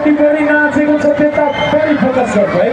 जति बढी नाचेको छ त्यता बढी फोकस गर्छ है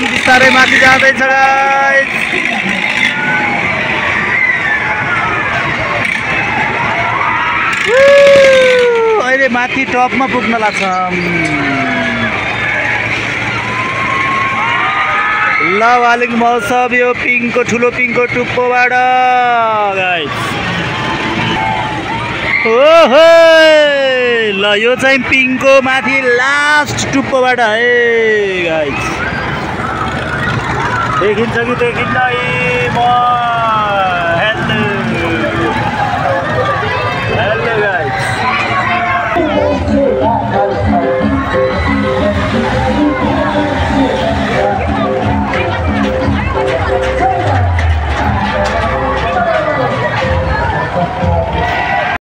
बिस्तारै माथि जाँदैछ गाइस। अहिले माथि टपमा पुग्न लाग्छ। ल वालिङ महोत्सव यो पिङको ठुलो पिङको टुप्पोबाट गाइस। ओहो ल यो चाहिँ पिङको माथि लास्ट टुप्पोबाट है गाइस। देखिन्छ कि देखिन्न